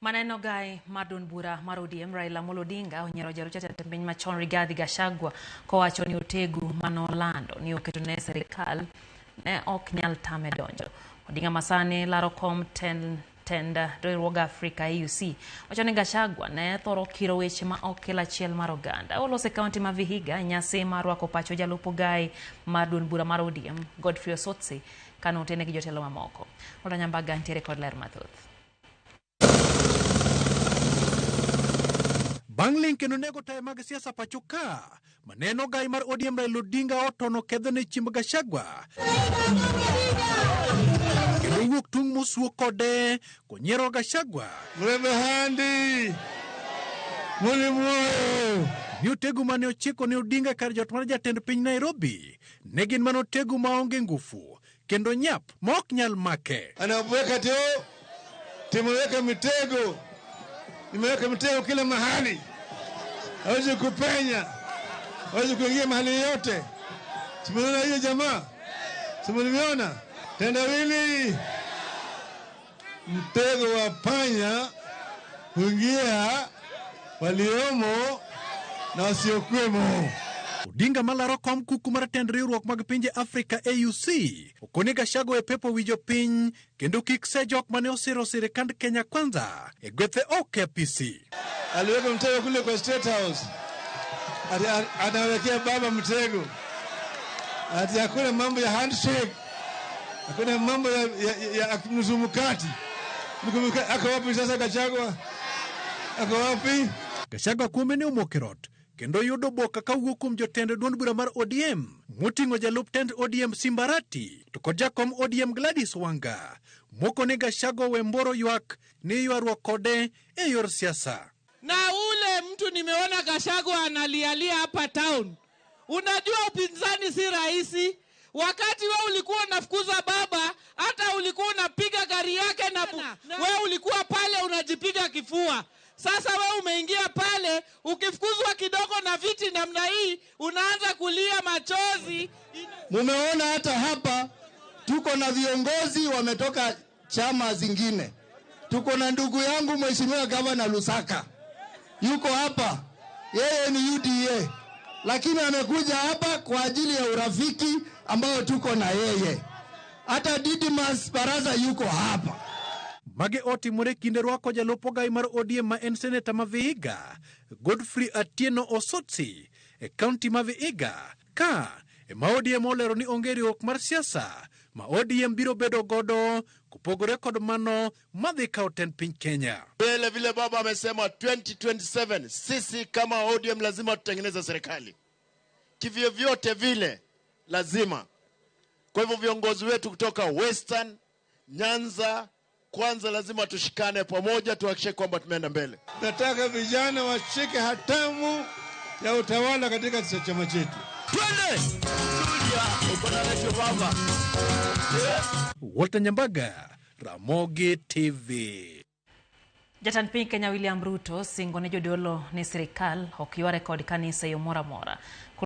Maneno gai mar duond bura mar ODM Raila Amolo Odinga onyiero jaro jatend piny machon Rigathi Gachagua kowacho ni otegu manolando ni oketo ne sirikal ne ok nyal tame donjo. Odinga masani laro kom tend riwruog Afrika AUC wacho ni Gachagua ne thoro kiro weche ma ok kel achiel mar oganda. Oloso e kaunti ma Vihiga e nyasi mar rwako pacho jalup ogai mar duond bura mar ODM Godfrey Osotsi kane otene gi jotelo mamoko. Ola Nyambaga ntiere kod ler mathoth. Bang' ling' kendo nego taya mag siasa pacho ka, maneno gai mar ODM Raila Odinga otono kedho ne chiemb Gachagua. Kendo wuok tung' mosuo kode konyiero Gachagua. Mrembe handi muli moyo. Ni otegu mane ochiko ne Odinga kar jot mar jatend piny Nairobi ne gin mana otegu maonge ngufu kendo nyap ma ok nyal make. Anaweka teo, tumeweka mitego, nimeweka mitego kila mahali, hawezi kupenya, hawezi kuingia mahali yote. Simuliona hiyo jamaa, simuliona tendawili, mtego wa panya kuingia waliomo na wasiokuwemo. Odinga malaro kom kuku mar tend riwruok mag pinje Afrika AUC okoni Gachagua e pepo wi jopiny kendo kik se jok mane osiro sirikand Kenya Kwanza e gwethe ok apisi. Aliweka mtego kule kwa State House, ati anawekea baba mtego, ati hakuna mambo ya handshake, hakuna mambo ya nusu mkate. Ako wapi sasa Gachagua? Ako wapi? Gachagua kuome ne omoko e rot kendo yudo boka kawuok kuom jotend duond bura mar ODM moting'o jalup tend ODM Simbarati to kod jakom ODM Gladys Wanga moko ne Gachagua we mboro ywak ni ywaruok kode e yor siasa. Na ule mtu nimeona Gachagua analialia hapa town. Unajua upinzani si rahisi. Wakati we ulikuwa unafukuza baba, hata ulikuwa unapiga gari yake na we ulikuwa pale unajipiga kifua. Sasa we umeingia pale, ukifukuzwa kidogo na viti namna hii, unaanza kulia machozi. Mumeona hata hapa tuko na viongozi wametoka chama zingine. Tuko na ndugu yangu Mheshimiwa Gavana Lusaka. Yuko hapa. Yeye ni UDA. Lakini amekuja hapa kwa ajili ya urafiki ambao tuko na yeye. Hata Didmus Barasa yuko hapa. Mage otimore kinde rwako jalup ogai mar ODM ma en seneta ma Vihiga, Godfrey Atieno Osotsi e kaunti ma Vihiga, ka ema ODM olero ni onge riwruok mar siasa ma ODM biro bedo godo kopogore kod mano madhi kawo tend piny Kenya. Vile vile baba amesema 2027 sisi kama ODM lazima tutengeneze serikali. Kivyovyote vile lazima. Kwa hivyo viongozi wetu kutoka Western, Nyanza, kwanza lazima tushikane pamoja tuhakikishe kwamba tumeenda mbele. Nataka vijana washike hatamu ya utawala katika chama chetu. Twende! Tulia, uko na lecho baba. Walter Nyambaga, Ramogi TV. Jatend piny Kenya William Ruto singo ne jodolo ni sirikal ok yware kod kanisa e yo moro amora.